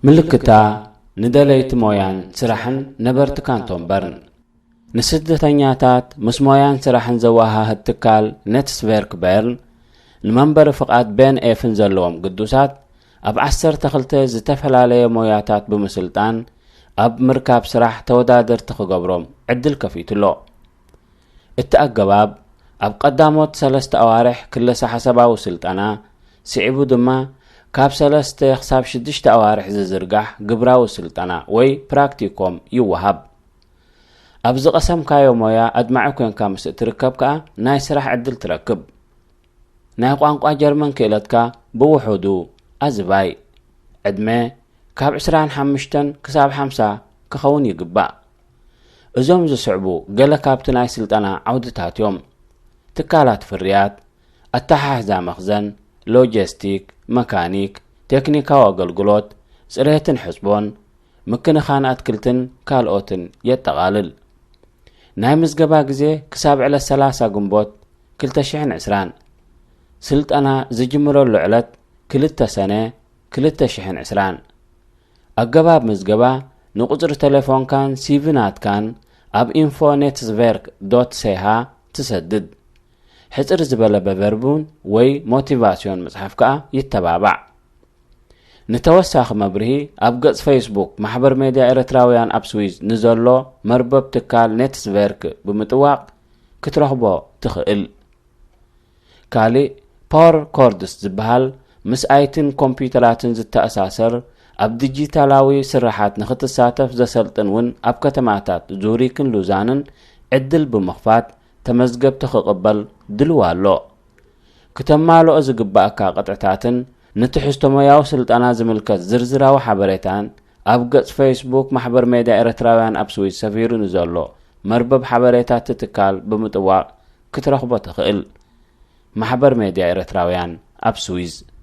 ምልክታ ንደለይቲ ሞያን ስራሕን ነበርቲ ካንቶን በርን። ንስደተኛታት ምስ ሞያን ስራሕን ዘወሃህድ ትካል ኔትስቨርክ በርን፣ ንመንበሪ ፍቓድ ቤን ኤፍን ዘለዎም ግዱሳት ኣብ ዓሰርተ ክልተ ዝተፈላለየ ሞያታት ብምስልጣን ኣብ ምርካብ ስራሕ ተወዳደርቲ ክገብሮም ዕድል ከፊቱ ኣሎ። እቲ ኣገባብ ኣብ ቀዳሞት ሰለስተ ኣዋርሕ ክለሳ ሓሳባዊ ስልጠና፣ ስዒቡ ድማ ካብ ሰለስተ ክሳብ ሽዱሽተ ኣዋርሕ ዝዝርጋሕ ግብራዊ ስልጠና ወይ ፕራክቲኮም ይወሃብ። ኣብ ዝቐሰምካዮ ሞያ ኣድማዒ ኮንካ ምስ እትርከብ ከኣ ናይ ስራሕ ዕድል ትረክብ። ናይ ቋንቋ ጀርመን ክእለትካ ብውሑዱ ኣዝባይ። ዕድመ ካብ ዕስራን ሓሙሽተን ክሳብ ሓምሳ ክኸውን ይግባእ። እዞም ዝስዕቡ ገለ ካብቲ ናይ ስልጠና ዓውድታት እዮም። ትካላት ፍርያት፣ ኣተሓሕዛ መኽዘን፣ ሎጀስቲክ፣ መካኒክ፣ ቴክኒካዊ ኣገልግሎት፣ ጽሬትን ሕጽቦን፣ ምክንኻን ኣትክልትን ካልኦትን የጠቓልል። ናይ ምዝገባ ግዜ ክሳብ ዕለት ሰላሳ ግንቦት ክልተ ሽሕን ዕስራን። ስልጠና ዝጅምረሉ ዕለት ክልተ ሰነ ክልተ ሽሕን ዕስራን። ኣገባብ ምዝገባ ንቁጽሪ ተሌፎንካን ሲቪ ናትካን ኣብ ኢንፎ ኔትስቨርክ ዶት ሴሃ ትሰድድ። ሕጽር ዝበለ በቨርቡን ወይ ሞቲቫስዮን ምጽሓፍ ከኣ ይተባባዕ። ንተወሳኺ መብርሂ ኣብ ገጽ ፌስቡክ ማሕበር ሜድያ ኤርትራውያን ኣብ ስዊዝ ንዘሎ መርበብ ትካል ኔትስቨርክ ብምጥዋቕ ክትረኽቦ ትኽእል። ካልእ ፓወር ኮርድስ ዝበሃል ምስ ኣይትን ኮምፒውተራትን ዝተኣሳሰር ኣብ ዲጂታላዊ ስራሓት ንኽትሳተፍ ዘሰልጥን እውን ኣብ ከተማታት ዙሪክን ሉዛንን ዕድል ብምኽፋት ተመዝገብቲ ክቕበል ድልዋ ኣሎ። ክተማልኦ ዝግባኣካ ቅጥዕታትን ንትሕዝቶ ሞያዊ ስልጠና ዝምልከት ዝርዝራዊ ሓበሬታን ኣብ ገጽ ፌስቡክ ማሕበር ሜድያ ኤርትራውያን ኣብ ስዊዝ ሰፊሩ ንዘሎ መርበብ ሓበሬታ እቲ ትካል ብምጥዋቕ ክትረኽቦ ትኽእል። ማሕበር ሜድያ ኤርትራውያን ኣብ ስዊዝ።